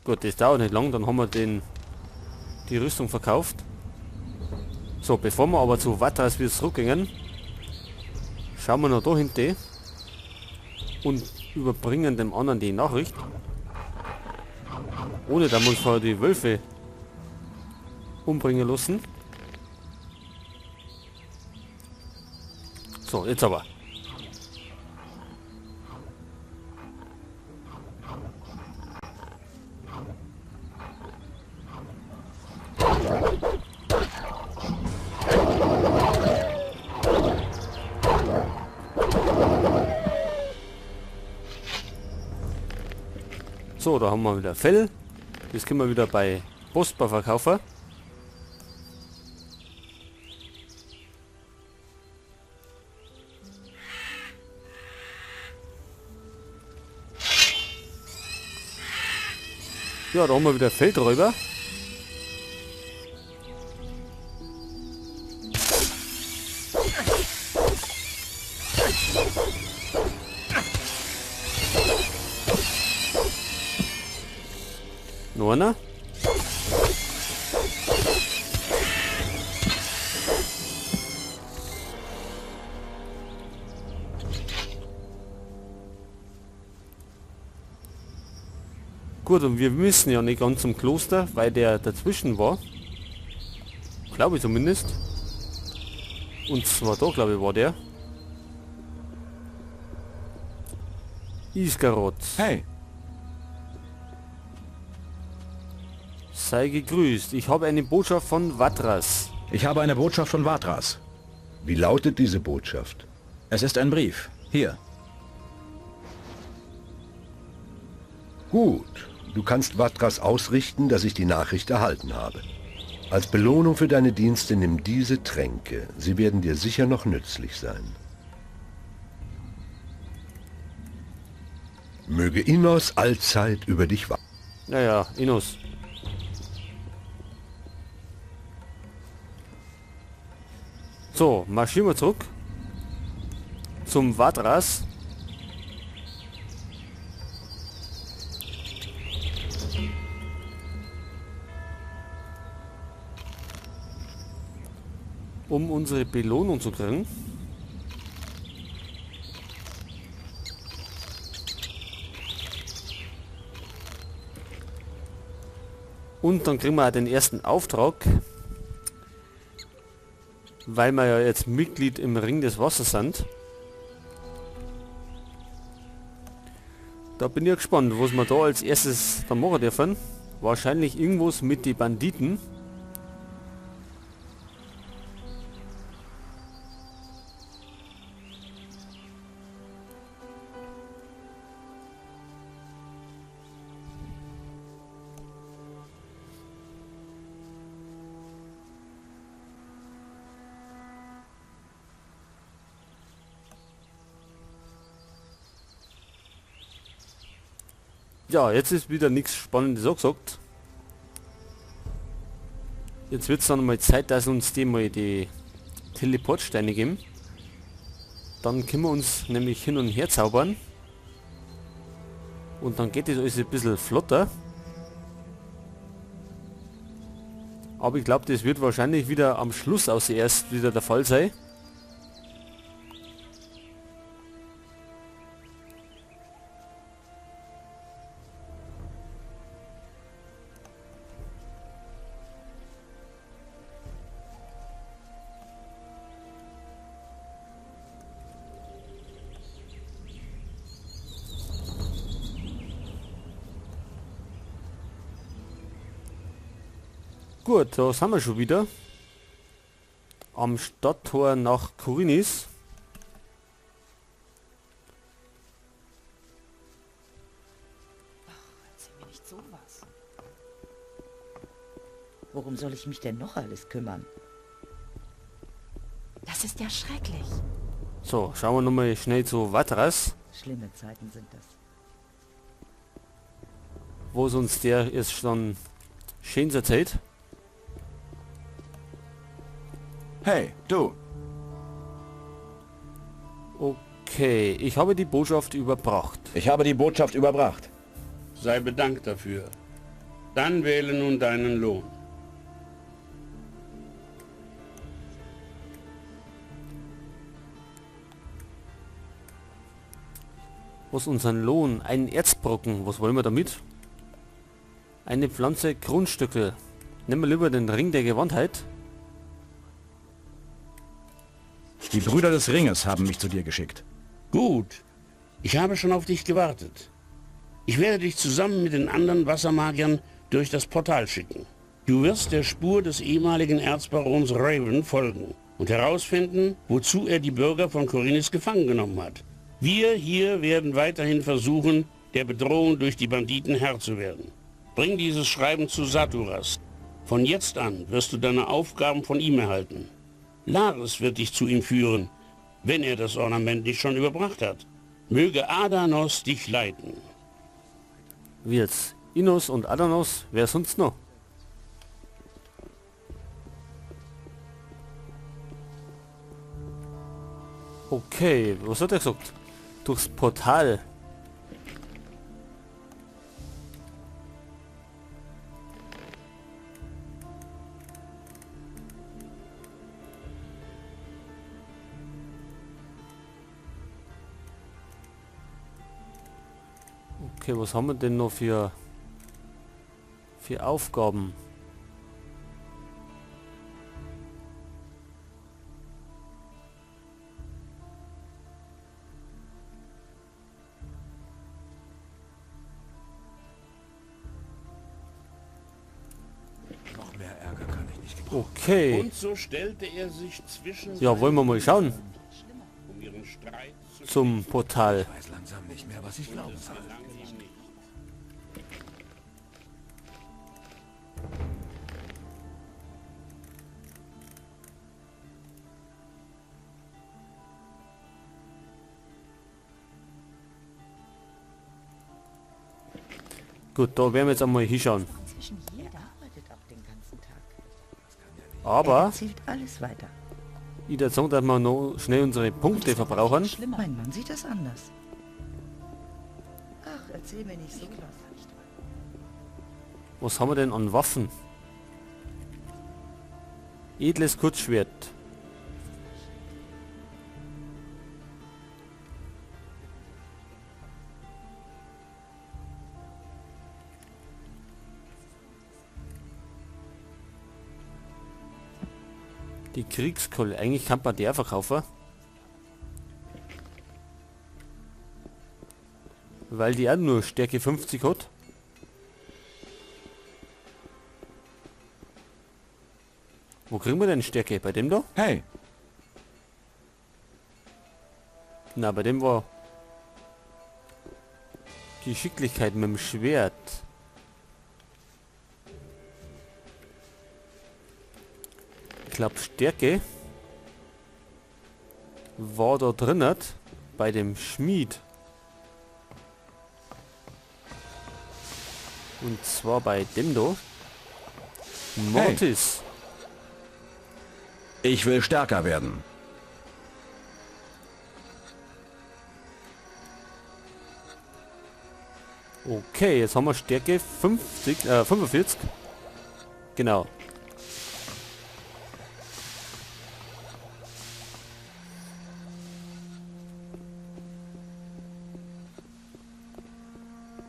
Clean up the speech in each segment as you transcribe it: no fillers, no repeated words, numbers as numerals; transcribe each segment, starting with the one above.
Gut, das dauert nicht lang, dann haben wir die Rüstung verkauft. So, bevor wir aber zu Vatras wieder zurückgehen, schauen wir noch da hinten und überbringen dem anderen die Nachricht. Ohne dass wir uns vor die Wölfe umbringen lassen. So, jetzt aber. So, da haben wir wieder Fell. Das können wir wieder bei Bosper verkaufen. Ja, da haben wir wieder Feldräuber. Noch einer. Gut, und wir müssen ja nicht ganz zum Kloster, weil der dazwischen war. Glaube ich zumindest. Und zwar da, glaube ich, war der. Isgaroth. Hey. Sei gegrüßt. Ich habe eine Botschaft von Vatras. Ich habe eine Botschaft von Vatras. Wie lautet diese Botschaft? Es ist ein Brief. Hier. Gut. Du kannst Vatras ausrichten, dass ich die Nachricht erhalten habe. Als Belohnung für deine Dienste nimm diese Tränke. Sie werden dir sicher noch nützlich sein. Möge Innos allzeit über dich wachen. Ja, Innos. So, marschieren wir zurück zum Vatras. Um unsere Belohnung zu kriegen. Und dann kriegen wir auch den ersten Auftrag, weil wir ja jetzt Mitglied im Ring des Wassers sind. Da bin ich ja gespannt, was wir da als erstes dann machen dürfen. Wahrscheinlich irgendwas mit den Banditen. Ja, jetzt ist wieder nichts Spannendes angesagt. Jetzt wird's dann mal Zeit, dass uns die mal die Teleportsteine geben. Dann können wir uns nämlich hin und her zaubern. Und dann geht das alles ein bisschen flotter. Aber ich glaub, das wird wahrscheinlich wieder am Schluss aus erst wieder der Fall sein. Gut, da sind wir schon wieder. Am Stadttor nach Khorinis. Ach, erzähl mir nicht sowas. Worum soll ich mich denn noch alles kümmern? Das ist ja schrecklich. So, schauen wir nochmal schnell zu Vatras. Schlimme Zeiten sind das. Wo es uns der ist schon schön erzählt. Hey, du. Okay, ich habe die Botschaft überbracht. Ich habe die Botschaft überbracht. Sei bedankt dafür. Dann wähle nun deinen Lohn. Was unseren Lohn? Einen Erzbrocken. Was wollen wir damit? Eine Pflanze Grundstücke. Nehmen wir lieber den Ring der Gewandtheit. Die Brüder des Ringes haben mich zu dir geschickt. Gut. Ich habe schon auf dich gewartet. Ich werde dich zusammen mit den anderen Wassermagiern durch das Portal schicken. Du wirst der Spur des ehemaligen Erzbarons Raven folgen und herausfinden, wozu er die Bürger von Khorinis gefangen genommen hat. Wir hier werden weiterhin versuchen, der Bedrohung durch die Banditen Herr zu werden. Bring dieses Schreiben zu Saturas. Von jetzt an wirst du deine Aufgaben von ihm erhalten. Lares wird dich zu ihm führen, wenn er das Ornament nicht schon überbracht hat. Möge Adanos dich leiten. Wie jetzt? Innos und Adanos, wer sonst noch? Okay, was hat er gesagt? Durchs Portal. Okay, was haben wir denn noch für Aufgaben? Noch mehr Ärger kann ich nicht gebrauchen. Okay. Und so stellte er sich zwischen Ja, wollen wir mal schauen. Um ihren Streit zu Zum Portal. Ich weiß langsam nicht mehr, was ich glauben soll. Gut, da werden wir jetzt einmal hinschauen. Inzwischen jeder arbeitet auch den ganzen Tag. Aber Er erzählt alles weiter. ich würde sagen, dass wir noch schnell unsere Punkte verbrauchen. Schlimmer. Mein Mann sieht das anders. Ach, erzähl mir nicht sowas. Was haben wir denn an Waffen? Edles Kurzschwert. Die Kriegskeule. Eigentlich kann man der verkaufen. Weil die auch nur Stärke 50 hat. Wo kriegen wir denn Stärke? Bei dem da? Hey! Na, bei dem war Geschicklichkeit mit dem Schwert. Ich glaub, Stärke war da drin bei dem Schmied. Und zwar bei dem da. Mortis. Hey. Ich will stärker werden. Okay, jetzt haben wir Stärke 45. Genau.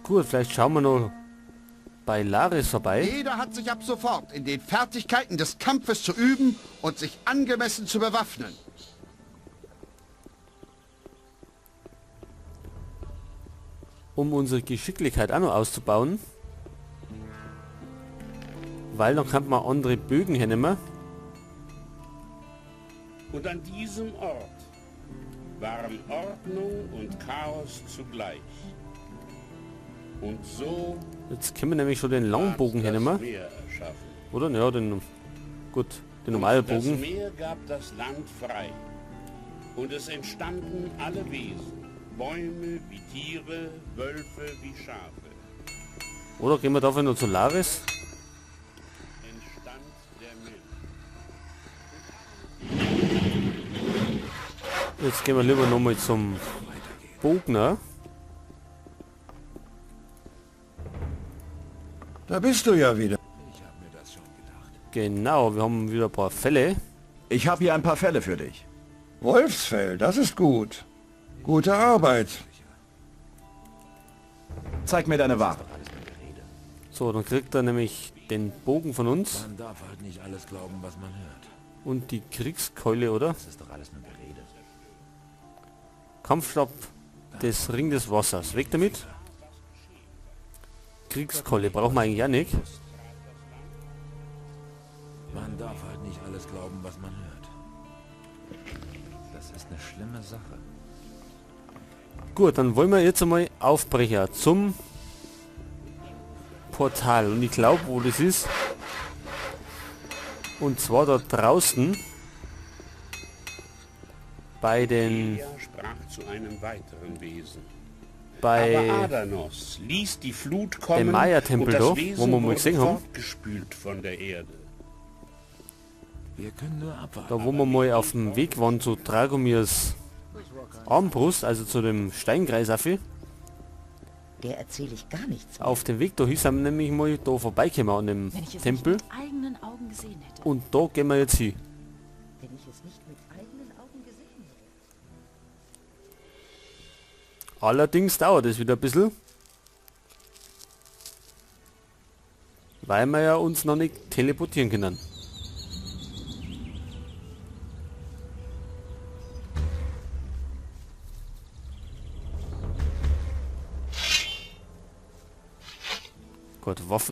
Gut, vielleicht schauen wir noch bei Lares vorbei. Jeder hat sich ab sofort in den Fertigkeiten des Kampfes zu üben und sich angemessen zu bewaffnen. Um unsere Geschicklichkeit auch noch auszubauen. Weil dann kann man andere Bögen hernehmen. Und an diesem Ort waren Ordnung und Chaos zugleich. Und so jetzt können wir nämlich schon den Langbogen hernehmen. Oder? Ja, den, gut, den normalen Bogen. Das Meer gab das Land frei. Und es entstanden alle Wesen. Bäume wie Tiere, Wölfe wie Schafe. Oder gehen wir dafür noch zu Lares? Entstand der Mensch. Jetzt gehen wir lieber nochmal zum Bogner. Da bist du ja wieder. Ich habe mir das schon gedacht. Genau, wir haben wieder ein paar Felle. Ich habe hier ein paar Felle für dich. Wolfsfell, das ist gut. Gute Arbeit. Zeig mir deine Ware. So, dann kriegt er nämlich den Bogen von uns. Man darf halt nicht alles glauben, was man hört. Und die Kriegskeule, oder? Das ist doch alles nur Gerede. Kampfstab des Ring des Wassers. Weg damit. Kriegskeule brauchen wir eigentlich auch nicht. Man darf halt nicht alles glauben, was man hört. Das ist eine schlimme Sache. Gut, dann wollen wir jetzt einmal aufbrechen zum Portal. Und ich glaube, wo das ist. Und zwar da draußen bei den Elia sprach zu einem weiteren Wesen. bei Aber Adanos ließ die Flut kommen dem Maya-Tempel und das da, wo Wesen wir mal wurde gesehen haben. fortgespült von der Erde. Wir können nur abwarten. Da wo wir mal auf dem Weg waren zu Dragomirs Armbrust, also zu dem Steinkreisaffe. Der erzähle ich gar nichts mehr. Auf dem Weg da sind wir nämlich mal da vorbeigekommen an dem Wenn ich es Tempel. nicht mit eigenen Augen gesehen hätte. Und da gehen wir jetzt hin. Wenn ich es nicht mit eigenen Augen gesehen hätte. Allerdings dauert es wieder ein bisschen. Weil wir ja uns noch nicht teleportieren können. Gut, Waffen.